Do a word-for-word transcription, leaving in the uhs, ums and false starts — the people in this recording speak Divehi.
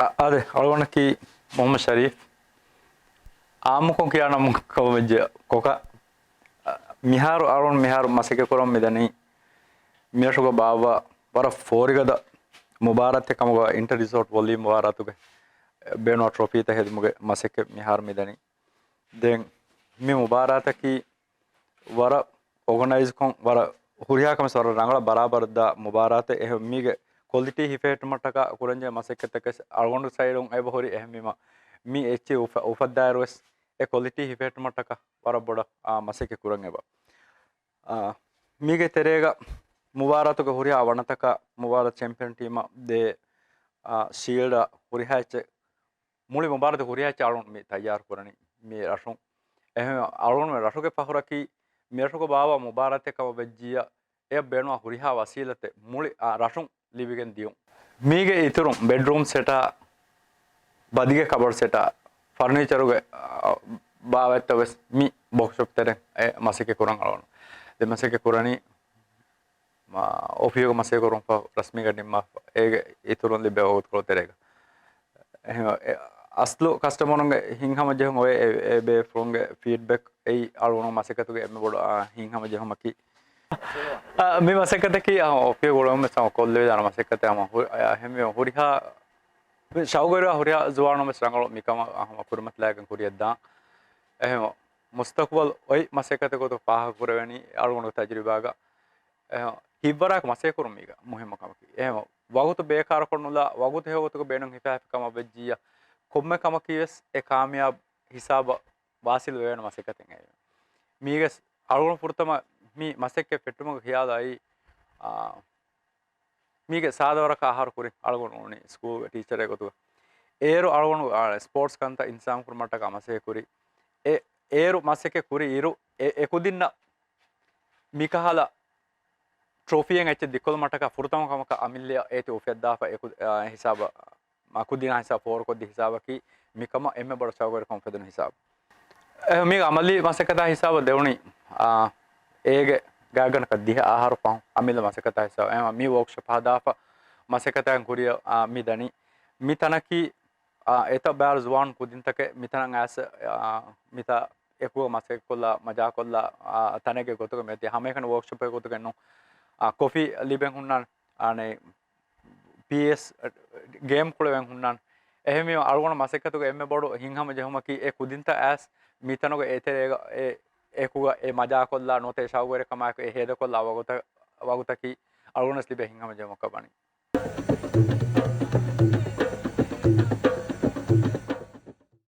އަ- އާދެ، އަޅުގަނޑަކީ މުޙައްމަދު ޝަރީފް. އާއްމުކޮށް ކިޔާނަމަ ކަމަށް ވެއްޖެ ކޮކަ. އަ، މިހާރު އަޅުގަނޑު މިހާރު މަސައްކަތް ކުރަމުން މިދަނީ، މިރަށުގަ ބާއްވާ ވަރަށް ފޯރިގަދަ މުބާރާތެއް ކަމުގަ އިންޓަރ ރިސޯޓް ވޮލީ މުބާރާތުގެ ބޭނުންވާ ޓްރޮފީތައް ހެދުމުގެ މަސައްކަތް މިހާރު މިދަނީ. ދެން މި މުބާރާތަކީ ވަރަށް އޯގަނައިޒްކޮށް، ވަރަށް ހުރިހާ ކަމެއް ވަރަށް ރަނގަޅަށް ބަރާބަރަށް ދާ މުބާރާތެއް. އެހެން މީގެ ކޮލިޓީ ހިފެހެއްޓުމަށްޓަކާ ކުރަންޖެހޭ މަސައްކަތްތަކެސް އަޅުގަނޑު ސައިޑުން އެބަހުރި. އެހެންވީމަ، މި އެއްޗެއް އުފަ-، އުފައްދާއިރުވެސް އެ ކޮލިޓީ ހިފެހެއްޓުމަށްޓަކާ ވަރަށް ބޮޑަށް، އާ، މަސައްކަތް ކުރަން އެބަ. އާ، މީގެ ތެރޭގަ މުބާރާތުގެ ހުރިހާ ވަނަތަކާ، މުބާރާތު ޗެމްޕިއަން ޓީމަށް ދޭ، އާ، ޝީލްޑާ ހުރިހާ އެއްޗެއް، މުޅި މުބާރާތު ހުރިހާ އެއްޗެއް އަޅުން މި ތައްޔާރު ކުރަނީ މި ރަށުން. އެހެން އަޅުން މި ރަށުގެ ފަހުރަކީ މި ރަށުގަ ބާވާ މުބާރާތެއް ކަމަށް ވެއްޖިއްޔާ، އެ ބޭނުންވާ ހުރިހާ ވަސީލަތެއް މުޅި، އާ، ރަށުން ލިބިގެން ދިޔުން. މީގެ އިތުރުން ބެޑްރޫމް ސެޓާ، ބަދިގެ ކަބަޑް ސެޓާ، ފަރުނީޗަރުގެ، އާ، ބާވަތްތައް ވެސް މި ވޯކްޝޮޕް ތެރެއިން އެ މަސައްކަތް ކުރަން އަޅުގަނޑު. ދެ މަސައްކަތް ކުރަނީ، މާ، އޮފީހުގެ މަސައްކަތް ކުރުން ފަހު ރަސްމީގަ ނިންމާފަ. އޭގެ އިތުރުން ލިބޭ ވަގުތުކޮޅު ތެރޭގަ. އެހެން، އެ، އަސްލު ކަސްޓަމަރުންގެ ހިތްހަމަޖެހުން އޮވޭ އެ، އެ ބޭފުޅުންގެ ފީޑްބެކް. އެއީ އަޅުގަނޑު މަސައްކަތުގެ އެންމެ ބޮޑު، އާ، ހިތްހަމަޖެހުމަކީ. އާ، މި މަސައްކަތަކީ، އާ، އޮފީހު ގުޅުމެއް ސަމަ ކޮށްލެވިދާނެ މަސައްކަތެއް ހަމަ ހު-، އާ، ހެންވީމަ ހުރިހާ ޝައުގުވެރިވާ ހުރިހާ ޒުވާނުން ވެސް ރަނގަޅު މިކަމަށް ހަމަ ކުރިމަތިލާގެން ކުރިޔަށްދާން. އެހެން މުސްތަޤުބަލް އޮތް މަސައްކަތެއް ގޮތުގަ ފާހަގަކުރެވެނީ އަޅުގަނޑުގެ ތަޖުރިބާގަ. އެހެން ހިތްވަރާއެކު މަސައްކަތް ކުރުން މީގަ މުހިއްމު ކަމަކީ. އެހެން ވަގުތު ބޭކާރުކޮށް ނުލާ، ވަގުތު ހެޔޮ ގޮތުގަ ބޭނުން ހިފާފި ކަމަށް ވެއްޖިއްޔާ، ކޮންމެ ކަމަކީ ވެސް އެ ކާމިޔާބު ހިސާބަށް ވާސިލް ވެވޭނެ މަސައްކަތެއް އެއީ. މީގެ އަޅުގަނޑު ފުރަތަމަ މި މަސައްކަތް ފެއްޓުމުގެ ޚިޔާލު އައީ، އާ، މީގެ ސާދަ ވަރަކަށް އަހަރު ކުރިން އަޅުގަނޑު އުޅުނީ ސްކޫލްގެ ޓީޗަރެއް ގޮތުގަ. އޭރު އަޅުގަނޑު، އާ، ސްޕޯޓްސް ކަންތައް އިންތިޒާމް ކުރުމަށްޓަކާ މަސައްކަތް ކުރި. އެ، އޭރު މަސައްކަތް ކުރި އިރު، އެ، އެކުދިންނަށް މިކަހަލަ ޓްރޮފީއެއް އެއްޗެއް ދިއްކޮށްލުމަށްޓަކާ ފުރަތަމަ ކަމަކަށް އަމިއްލައަށް އޭތި އުފައްދާފަ އެކު-، އާ، ހިސާބަށް، މަ ކުދިންނާ ހިސާބަށް، ފޯރުކޮށްދި ހިސާބަކީ މިކަމަށް އެންމެ ބޮޑަށް ޝައުގުވެރިކަން އުފެދުނު ހިސާބު. އެ، މީގެ އަމަލީ މަސައްކަތާ ހިސާބަށް ދެވުނީ، އާ، އޭގެ ގާތްގަނޑަކަށް ދިހަ އަހަރު ފަހުން އަމިއްލަ މަސައްކަތާ ހިސާބަށް. އެ، މި ވޯކްޝޮޕް ހަދާފަ މަސައްކަތާ ކުރިއަށް، އާ، މި ދަނީ. މި ތަނަކީ، އާ، އެތައް ބައިވަރު ޒުވާން ކުދިންތަކެއް މިތަނަށް އައިސް، އާ، މިތާ އެކުގަ މަސައްކަތްކޮށްލާ، މަޖާކޮށްލާ، އާ، ތަނެއްގެ ގޮތުގަ މިއޮތީ. ހަމައެކަނި ވޯކްޝޮޕެއް ގޮތުގައެއް ނޫން. އާ، ކޮފީ ލިބެން ހުންނާނެ، އާނެ، ޕީއެސް ގޭމް ކުޅެވެން ހުންނާނެ. އެހެންވީމަ އަޅުގަނޑު މަސައްކަތުގެ އެންމެ ބޮޑު ހިތްހަމަޖެހުމަކީ އެ ކުދިންތައް އައިސް މިތަނުގަ އެތެރޭގަ އެ އެކުގަ އެ މަޖާކޮށްލާ ނުވަތަ އެ ޝައުގުވެރިކަމާއެކު އެ ހޭދަކޮށްލާ ވަގުތަ-، ވަގުތަކީ އަޅުގަނޑަށް ލިބޭ ހިތްހަމަޖެހުމަކަށް ވަނީ.